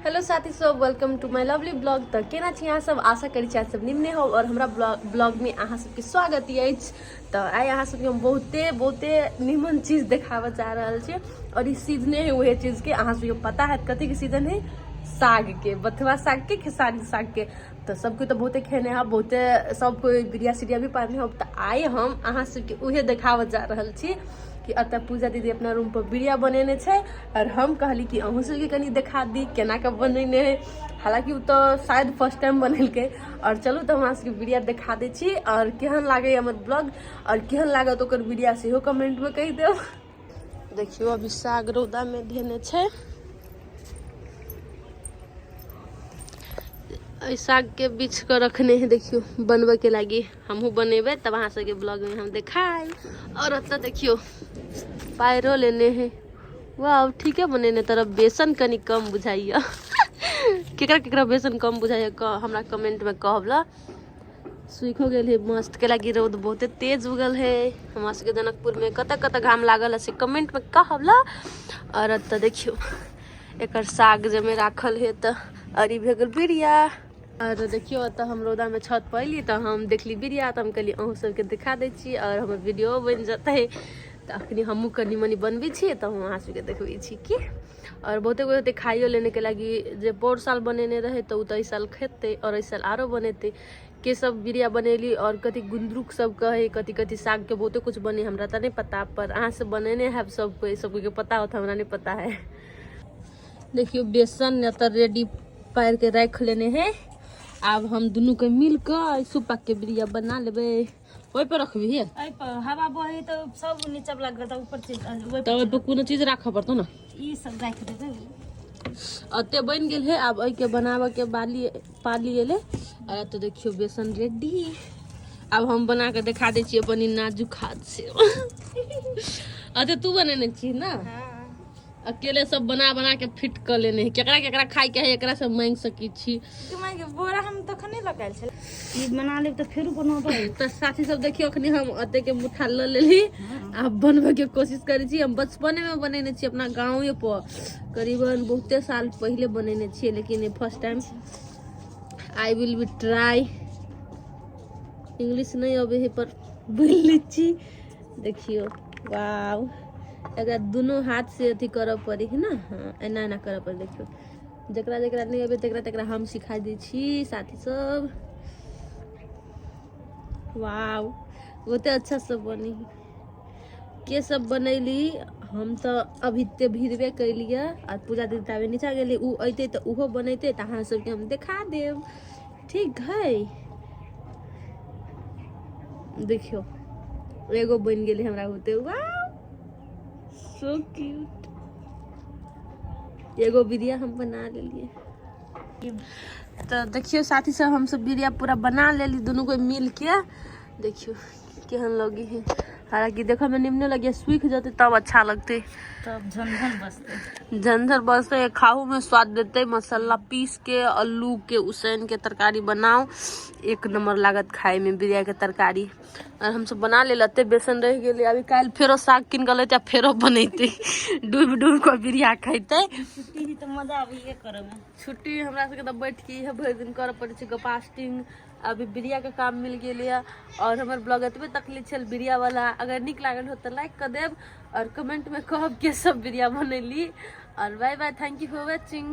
Hello साथी सब, welcome to my lovely blog. तऽ केना छी अहाँ सब? आशा करै छी अहाँ सब निमने हो और हमरा ब्लॉग में अहाँ सबके स्वागत अछि। तऽ आइ अहाँ सबके हम बहुते बहुते निमन चीज देखाबऽ चाह रहल छी और ई सीजने है उहे चीज के। अहाँ सबके पता है कथी के सीजन है? साग के, बथुआ साग के, खेसारी साग के। तऽ सबके तऽ बहुते खेने है, बहुते सब कोई बिरिया सिरिया भी पारने हो। तऽ आइ हम अहाँ सबके उहे देखाबऽ जा रहल छी कि एतऽ पूजा दीदी अपना रूम पर बिरिया बनेने छै और हम कहली कि अहूँ सबके कनि देखा दी केना के बनेने है। हालांकि ओ तऽ शायद फर्स्ट टाइम बनेलकै। और चलू तऽ हम अहाँ सबके बिरिया देखा दै छी और केहन लागैए हमर ब्लॉग और केहन लागत ओकर बिरिया सेहो कमेंटमे कहि देब। देखियौ अभी साग रौदामे धेने छै। एहि सागके बीछ कऽ रखने है, देखियौ बनबैके लागी। हमहूँ बनेबै तब अहाँ सबके ब्लॉगमे हम देखायब। और ओतऽ देखियौ पायरो लेने है। वाह, ठीके बनेने, तरफ बेसन कनि कम बुझाइया। केकरा केकरा बेसन कम बुझाइया हमरा कमेंटमे कहब ला। सूखो गेल है मस्त के लागी। रौद बहुते तेज उगल है हमरा सबके जनकपुर में। कतऽ कतऽ घाम लागल है से कमेंट में कहब ला। और एतऽ देखियौ एकर साग जमे राखल है तऽ और ई भए गेल बिरिया। और देखियौ एतऽ हम रौदा में छत पर अयली तऽ हम देखली बिरिया, तऽ हम कहली अहूँ सबके देखा दै छी और हमर वीडियो बनि जेतै। तऽ अखनी हमहूँ कनि मनि बनबै छी तऽ हम अहाँ सबके देखबै छी की। और बहुते गोटे खाइयो लेने के लागी जे पौर साल बनेने रहे तऽ ओ तऽ एहि साल खेतै और एहि साल आरो बनेतै। के सब बिरिया बनेली और कथी गुंद्रुक सब कहे, कथी कथी साग के बहुते कुछ बने, हमरा तऽ नहीं पता, पर अहाँ सब बनेने हैब सब कोई, सब कोई के पता होत, हमरा नहीं पता है। देखियौ बेसन एतऽ रेडी पारि के राखि लेने है। आब हम दुनू के मिल कऽ सुपाक के बिरिया बना लेबै। ओहि पर रखबी है? एहि पर हवा बहे तऽ सब नीचा वाला गलता ऊपर चलि ओहि तऽ ओहि पर कोनो चीज राखऽ पड़तौ ने, ई सब राखि देबै। एते बनि गेल है, आब एहिके बनाबऽ के बाली पाली एलै। और एतऽ देखियौ बेसन रेडी। आब हम बना के देखा दै छी अपन ई नाजुक हाथ से। अच्छा तू बनेने छी ना? अकेले सब बना बना के फिट कर लेने है। केकरा केकरा खाय के है एकरा सब मांग सकी छी। बोरा हम तखने लगायल छल, ई बना लेब तऽ फेरो बनबै। तऽ साथी सब देखियौ अखनी हम अते के मुठ्ठा ल लेली, आब बनबै के कोशिश करै छी। हम बचपने में बनेने छी अपना गाँवे पर, करीबन बहुते साल पहिले बनेने छियै, लेकिन first time I will be try. English नहीं अबे है पर बोल लै छी। देखियौ वाव, एकरा दुनू हाथ से अथी करऽ पड़ी है ना। हाँ एना एना करऽ पड़ी। देखियौ जकरा जकरा नहीं अबे तकरा तकरा हम सिखा दै छी साथी सब। वाव बहुते अच्छा सब बनी। के सब बनैली? हम तऽ अभी ते भिड़बे कैलियै आ पूजा दीदी ताबे नीचा गेली, उ अयतै तऽ उहो बनेतै तऽ अहाँ सबके हम देखा देब। ठीक है देखियौ एगो बनि गेलै हमरा होते। वाव सो क्यूट, एगो बिरिया हम बना लेलियै। तऽ देखियौ साथी सब हमसब बिरिया पूरा बना लेली दुनू कोई मिल के। देखियौ केहन लगी है। हालांकि देखऽ में निमने लगिए, सूख जतै तब अच्छा लगतै, तब झनझन बजतै, झनझन बजतै, खाहू में स्वाद देतै। मसाला पीस के आलू के उसैन के तरकारी बनाओ, एक नंबर लागत खाए में बिरिया के तरकारी। और हमसब बना लेल, एते बेसन रहि गेलै। अभी काल्हि फेरो साग कीन कऽ लेतै आ फेरो बनेतै, डूबि डूबि कऽ बिरिया खैतै। छुट्टी ही तऽ मजा आबैए करऽ में। छुट्टी हमरा सबके तऽ बैठ के इहे भरि दिन करऽ पड़ै छै गपास्टिंग। अभी बिरिया के काम मिल गेल यऽ। और हमर ब्लॉग एतबे तकली छल बिरिया वाला। अगर नीक लागल हो तऽ लाइक कऽ देब और कमेंट में कहब के सब बिरिया बनेली। और bye bye, thank you for watching.